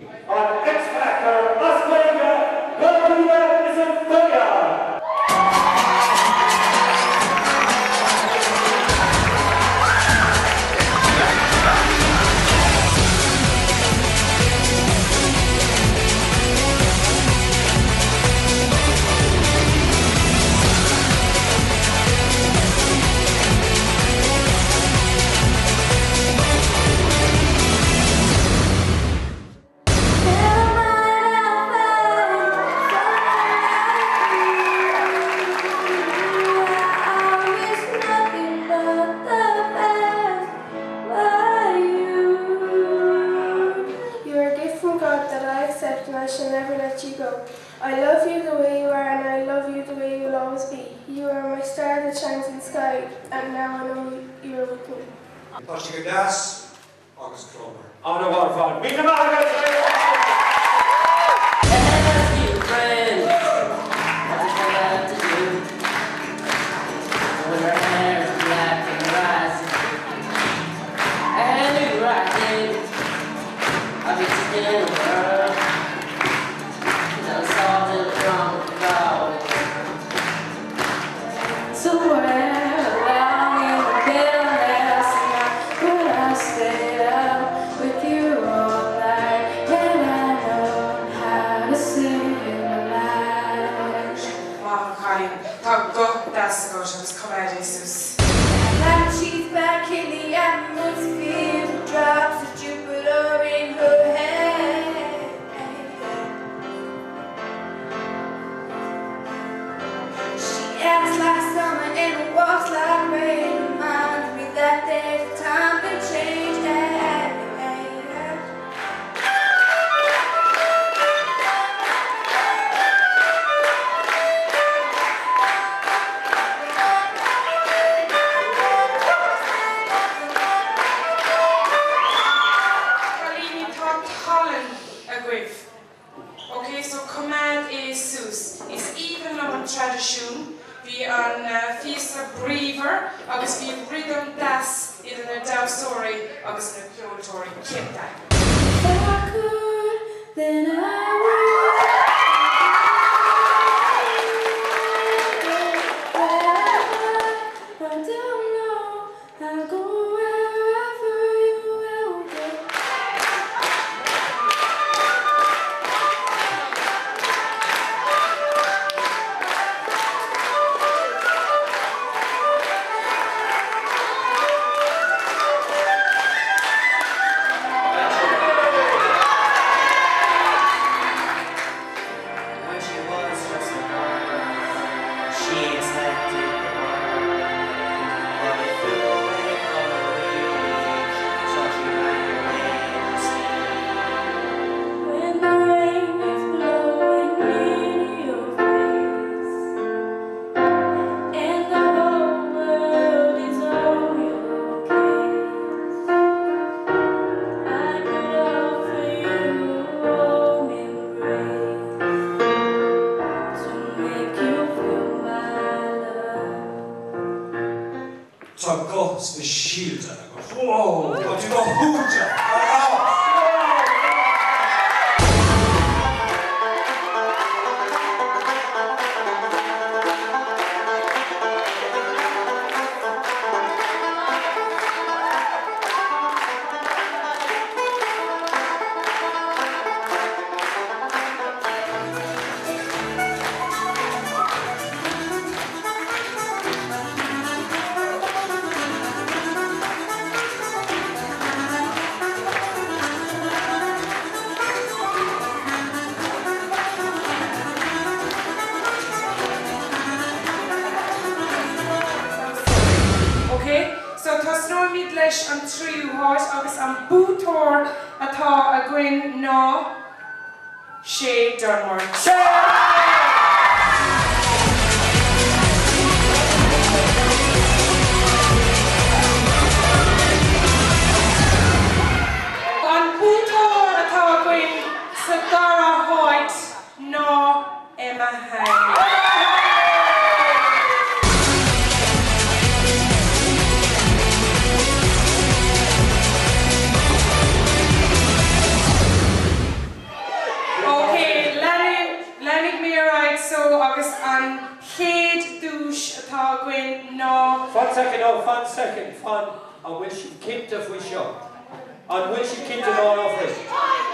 An X Factor as Gaeilge 2020! You are a gift from God that I accept and I shall never let you go. I love you the way you are and I love you the way you will always be. You are my star that shines in the sky and now I know you are with me. Tá sé go deas agus clumar. An-mhaith. Míle maith Ask you, friend, what did you have to do? When her hair is black and her eyes are blue. I knew right then I'd be taking the world. 'Cause I saw the wrong crowd. Somewhere around in the bed last night, but I stayed up with you all night, and I know how to save my life. Maith cailín Tá guth deas agat agus coimeád é suas. Like she's back in the atmosphere, drops of Jupiter in her head. She acts like summer and walks like rain. Reminds me that there's time to change. Cailíní tá tallann agaibh. Ok, so coimeád é suas. Is aoibhinn liom an traidisiún, bhí an phíosa bríomhar agus bhí rithim deas idir na damhsóirí agus na ceoltóirí cinnte. If I could, then I would. I don't know. I'll go wherever you will go. When she was just a girl, she expected the world, but it flew away from her reach, so she ran away instead. When the rain is blowing in your face and the whole world is on your case, I could offer you a warm embrace to make you feel my love. Tá guth speisialta agat. Wow, Tá tú go hiontach. Ok, so tosnóimid leis an tríú háit agus an buaiteoir atá againn ná Shay Dunmore. An buaiteoir atá againn sa dara háit ná Emma Hanley. Leanfaidh mé ar aghaidh so agus an chéad duais atá againn ná. Fan soicind, oh, fan soicind, fan, an bhfuil sibh cinnte faoi seo? An bhfuil sibh cinnte ná faoi?